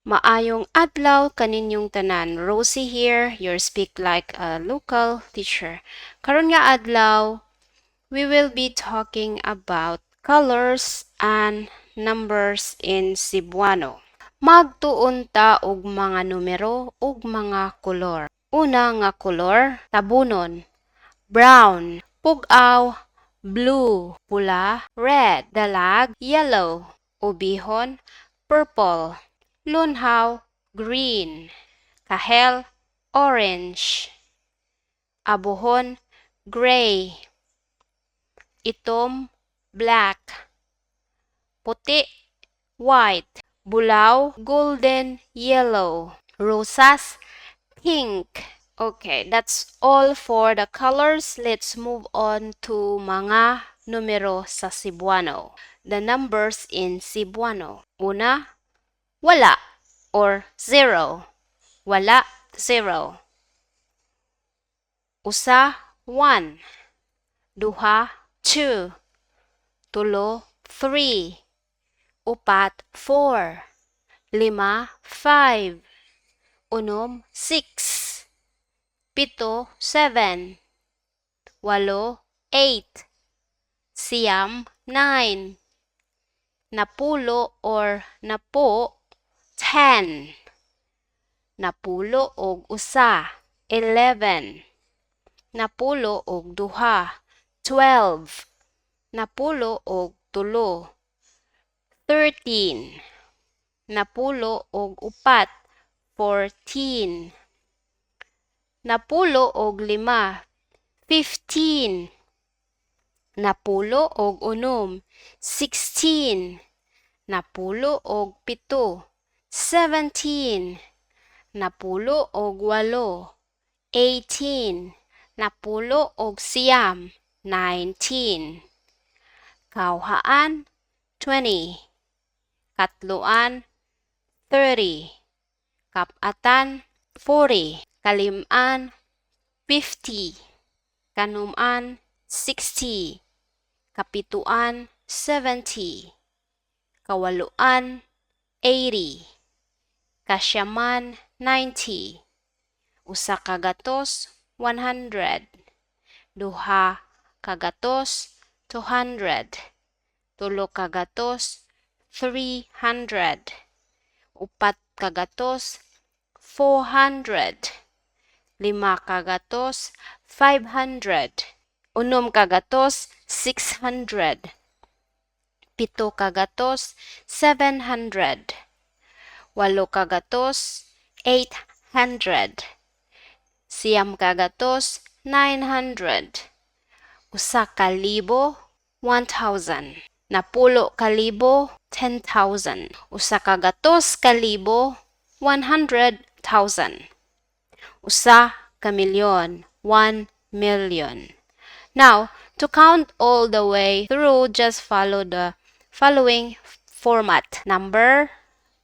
Maayong adlaw kaninyong tanan. Rosie here, your Speak Like a Local teacher. Karon nga adlaw, we will be talking about colors and numbers in Cebuano. Magtuon ta og mga numero ug mga kolor. Una nga kolor, tabunon, brown, pug-aw, blue, pula, red, dalag, yellow, ubihon, purple, lunhaw, green, kahel, orange, abuhon, gray, itom, black, puti, white, bulaw, golden yellow, rosas, pink. Okay, that's all for the colors. Let's move on to mga numero sa Cebuano. The numbers in Cebuano. Una, wala or zero. Wala, zero. Usa, one. Duha, two. Tulo, three. Upat, four. Lima, five. Unom, six. Pito, seven. Walo, eight. Siyam, nine. Napulo or napo, 10. Napulo og usa, 11. Napulo og duha, 12. Napulo og tulo, 13. Napulo og upat, 14. Napulo og lima, 15. Napulo og unom, 16. Napulo og pito, 17. Napulo og walo, 18. Napulo og siyam, 19. Kawhaan, 20. Katloan, 30. Kap-atan, 40. Kalim-an, 50. Kanuman, 60. Kapituan, 70. Kawaloan, 80. Kasyaman, 90. Usa ka gatos, 100. Duha ka gatos, 200. Tulo ka gatos, 300. Upat ka gatos, 400. Lima ka gatos, 500. Unom ka gatos, 600. Pito ka gatos, 700. Walo ka gatos, 800. Siyam ka gatos, 900. Usa ka libo, 1,000. Napulo ka libo, 10,000. Usa ka gatos ka libo, 100,000. Usa ka milyon, 1 million. Now, to count all the way through, just follow the following format. Number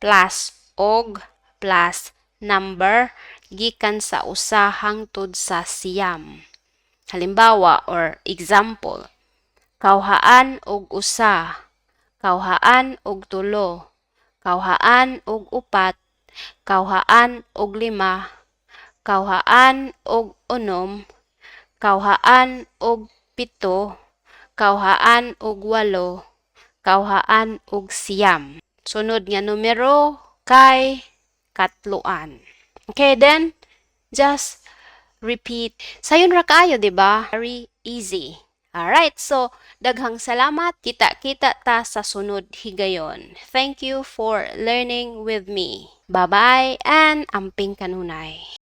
plus og plus number gikan sa usa hangtod sa siyam. Halimbawa or example, kawhaan og usa, kawhaan og tulo, kawhaan og upat, kawhaan og lima, kawhaan og unom, kawhaan og pito, kawhaan og walo, kawhaan og siyam. Sunod nga numero kay katloan. Okay, then just repeat. Sayon ra kaayo, di ba? Very easy. Alright, so daghang salamat. Kita-kita ta sa sunod higayon. Thank you for learning with me. Bye-bye and amping kanunay.